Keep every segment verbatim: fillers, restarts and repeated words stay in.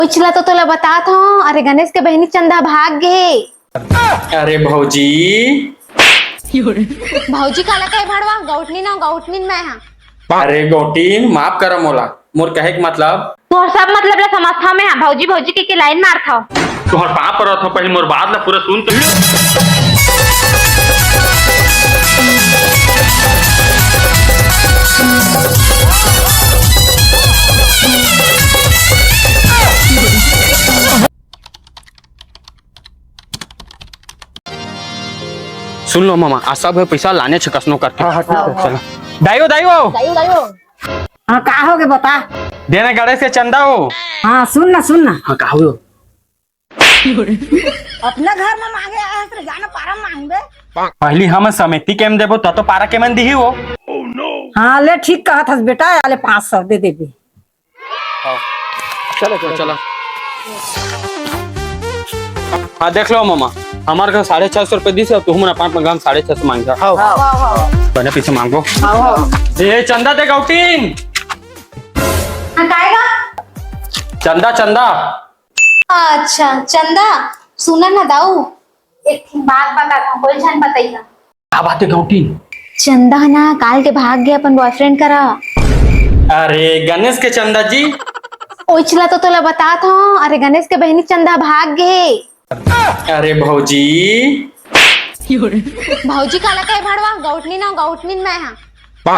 उछला तो तोला बतात हूँ, अरे गणेश के बहिनी चंदा भाग गे। अरे भौजी। भौजी काला कहे भड़वा, गौटनी ना, गौटनी मैं हाँ। अरे गौटीन, माफ करा मोला, मोर कहे के मतलब। तोहर सब मतलब ला समझथव मैं हाँ, भौजी भौजी के, के लाइन मारथव। तोहर पाँव परत हव, पहले मोर बात ला पूरा सुन तो। सुन लो मामा, आ सब हे पैसा लाने छे कसनो करके। हाँ, हाँ, ठीक है। चलो। दाई हो, दाई हो। दाई हो, दाई हो। हाँ, का हो गे बता? देना गणेश के चंदा हो। हाँ, सुन ना, सुन ना। हाँ, का हो? अपना घर में मांगे आए हस रे, जाना पारा मांगबे। पहली हम समिति के में देबो, त तो पारा के मन दिही हो। हाँ, ले ठीक कहत हस बेटा, आले पाँच सौ दे देबे। चलो, चलो, चलो। हाँ, देख लो मामा, हमारे घर साढ़े छह सौ रुपए दिस हे, तुम अपन, अपन घर में साढ़े छह सौ मांगा। हाँ, हाँ। बने पीछे मांगो। ए, चंदा दे गौटीन। हाँ, काएगा? चंदा, चंदा। अच्छा, चंदा, सुना ना दाऊ, एक ठिन बात बता था, कोई झन बताई ना। का बात हे गौटी? चंदा ना काल के भाग गे अपन बॉयफ्रेंड करा। अरे गणेश के चंदा जी। ओइचला तो तोला बतात हूँ, अरे गणेश के बहिनी चंदा भाग गे। अरे भौजी। भौजी काला कहे भड़वा, गौटनी ना, गौटनी मैं हाँ।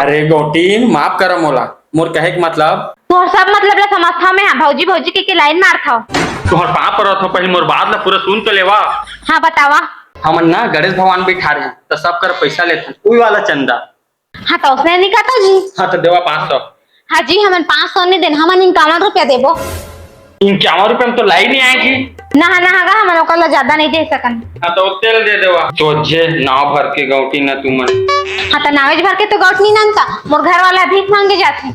अरे गौटीन, माफ करा मोला, मोर कहे के मतलब। तोहर सब मतलब ला समझथव मैं हाँ, भौजी भौजी के, के लाइन मारथव। तोहर पाँव परत हव, पहली मोर बात ला पूरा सुन तो लेवा। हाँ बतावा। हमन ना गणेश भगवान बिठारे हन, त सब कर पैसा लेथन, उही वाला चंदा। हाँ, त उसने नहीं कहता जी। हाँ, त देवा पाँच सौ। हाँ जी, हमन पाँच सौ नहीं देन, हमन इक्यावन रुपया देबो। इक्यावन रुपया में तो लाई नहीं आएगी। ना, ना, गा, हमन ओकर ला ज्यादा नहीं दे सकन। हाँ, त तेल दे देवा। तो जे नाव भर के गौटी ना तुमन। हाँ, त नावेज भर के तो गौट नहीं नंता, मोर घर वाला भीख मांगे जाथे।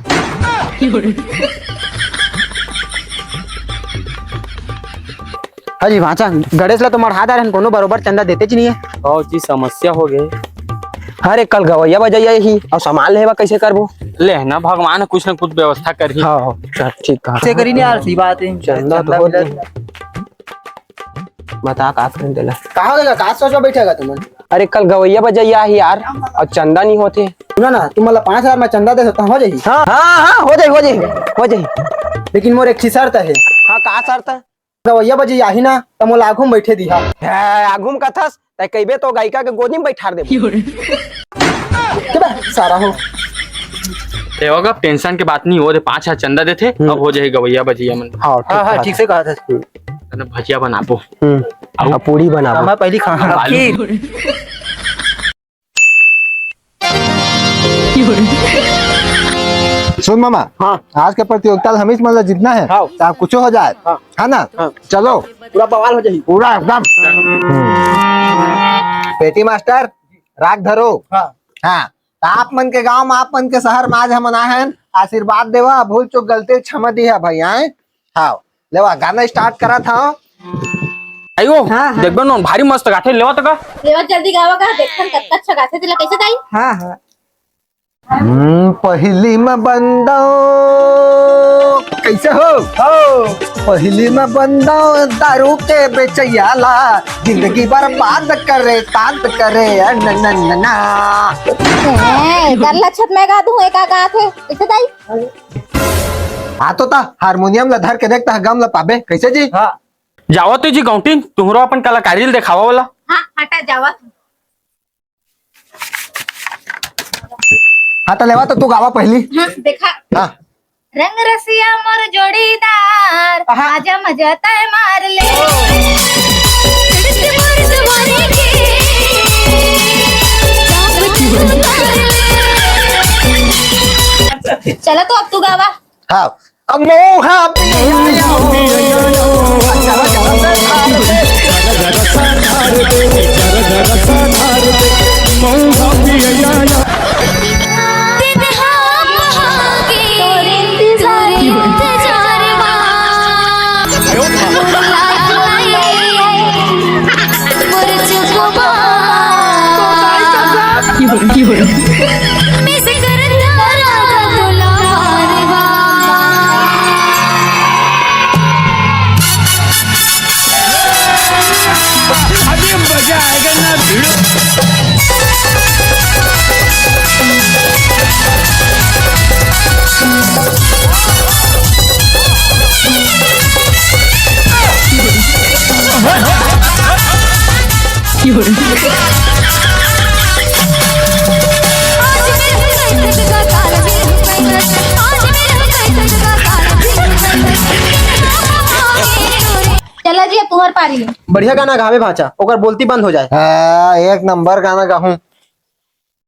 हाँ जी, भांचा, गणेश ला तो मढ़ा डारे हन, कोनो बरोबर चंदा देतेच नहीं हे। बाबू जी, समस्या हो गे। अरे, कल गवैया बजैया ही, अउ सामान लेवा कैसे करबो? ले ना, भगवान कुछ न कुछ व्यवस्था करही। हाँ, हाँ, चल, ठीक कहा। से करी नहीं यार, सही बात हे। चंदा तो चंदा हो मिला। बता, का करें तेला? कहाँ हो गया? का सोच में बैठेगा तुमन? अरे, कल गवैया बजैया ही यार, अउ चंदा नहीं होथे। सुना ना, तुमन ला पाँच हजार में चंदा दे सकता हूँ, हो जाही? हाँ, हाँ, हाँ, हो जाही, हो जाही, हो जाही। लेकिन मोर एक ठे शर्त हे। हाँ, का शर्त हे? गवैया बजैया आही ना, त मोला आघू म बइठे दिहा। हे, आघू म कथस, तैं कहिबे तो गायिका के गोदी म बइठार देबो। चुप बे, सारा हो। ए, होगा, टेंशन के बात नहीं, वो दे पाँच हजार चंदा देथे, हम्म। अब हो जाही गवैया बजैया मन। हाँ, ठीक हाँ, बात ठीक हे। से कहा था। तने भजिया बनाबो। हम्म। आऊ। अब पूड़ी बनाबो। मैं पहली खा आलू। खीर। सुन मामा, हाँ। आज के प्रतियोगिता में हमीच मन ला जीतना हे, हाँ। चाहे कुछ हो जाए, हाँ। है ना? हाँ। चलो। पूरा बवाल हो जाही। पूरा एकदम। हम्म। बेटी मास्टर, राग धरो। हाँ। हाँ। त आप मन के गांव में, आप मन के शहर में आज हमन आए हन, आशीर्वाद देवा, भूल चूक गलती क्षमा दिहा भाई, आए? हाँ। लेवा, गाना start करत हंव। आयो, हाँ, हाँ। देखबे नोन, भारी मस्त गाथे, लेवा तो का। लेवा जल्दी गावा का, देखन कतका अच्छा गाथे, तेला कैसे गाई? हाँ, हाँ। हम्म, पहिली म बंदो, कैसे हो? हो। पहिली म बंदो दारू के बेचैया ला, जिंदगी बर्बाद करे, तांत करे, अ, न, न, न, ना। ए, गल्ला छत में गा दूं, एक आ गाथे, कैसे गाई? हाँ तो ता हारमोनियम ला धर के देख, ता गम ला पाबे। कैसे जी? हाँ। जावा तो जी गौंटिन, तुहरो अपन कलाकारी ल देखावा वाला। हाँ, हटा जावा। हाँ, तो लेवा तो तू गावा पहली। हाँ, देखा। हाँ। रंग रसिया मोर जोड़ीदार, हाँ। आजा मजा तय मार ले। चला तो अब तू गावा। हाँ। अब मोहा पिया चला जी, अब तुम्हार पारी है। बढ़िया गाना गावे भांचा, ओकर बोलती बंद हो जाए। हाँ, एक नंबर गाना गाहूं।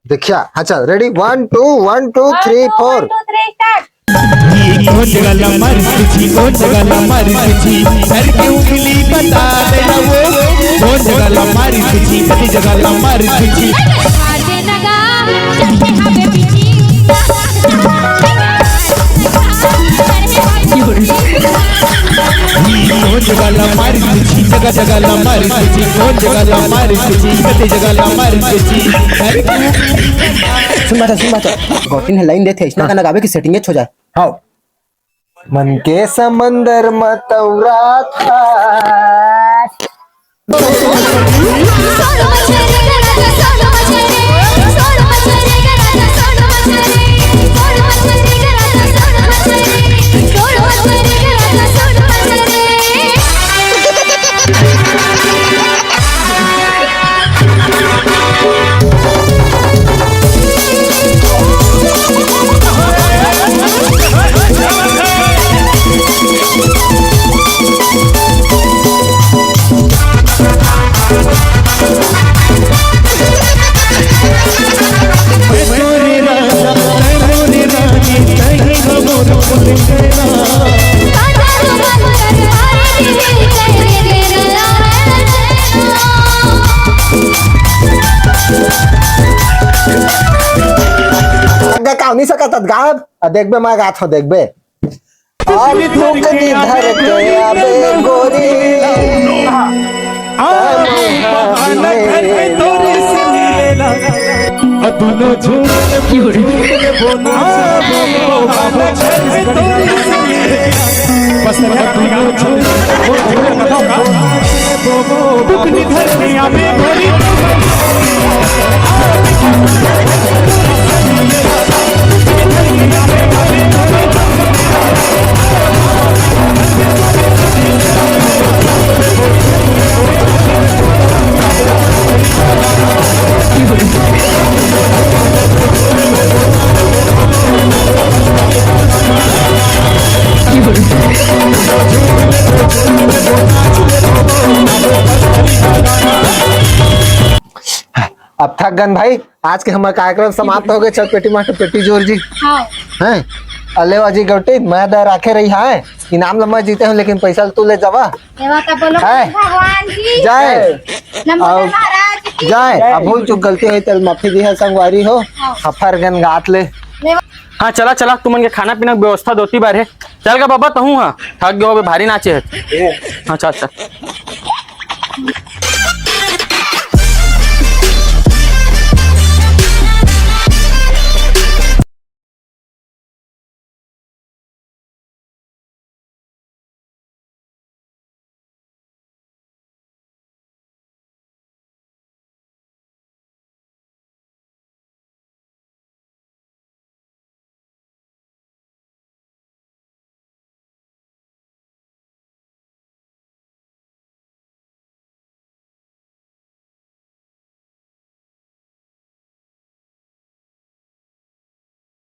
देखिया, हाँ, चल, ready, one, two, one, two, three, four। One, two, one, two, three, start। ये कौन जगह ला मारिस तुझी, कौन जगह ला मारिस तुझी, घर के उंगली बता दे ना वो, कौन जगह ला मारिस तुझी, कती जगह ला मारिस तुझी। कौन जगह ला मारिस तुझी, जगह जगह ला मारिस तुझी, कौन जगह ला मारिस तुझी, कते जगह ला मारिस तुझी। सुन बात, सुन बात, गौटिन हे लाइन देथे, इसना गाना गावे कि सेटिंग हो जाए। हाँ। मन के समंदर म तौरा था। आगे का नहीं सकत गाब, आ देखबे, मैं गात हूँ, देखबे। आज धुकनी धर के आबे गोरी। अब थक गन भाई, आज के हमर कार्यक्रम समाप्त हो गए। चल पेटी मास्टर, पेटी जोर जी। हाँ। हैं? अले वाजी गौटी, मैं दे राखे रही है। इनाम ल मैं जीते हूँ, लेकिन पैसा ल तू ले जावा। ये बात आप बोलो। है। भगवान की जय। नंबर महाराज की जय। अब भूल चूक गलती होई तेल माफी दिहा संगवारी हो। हाँ। हफर गन गात ले। ले। हाँ, चला, चला, तुमन के खाना पीना के व्यवस्था दोती बार है। चल गा बाबा, तहूँ हाँ, थक गयो होबे, भारी नाचे है। हाँ, चल, चल।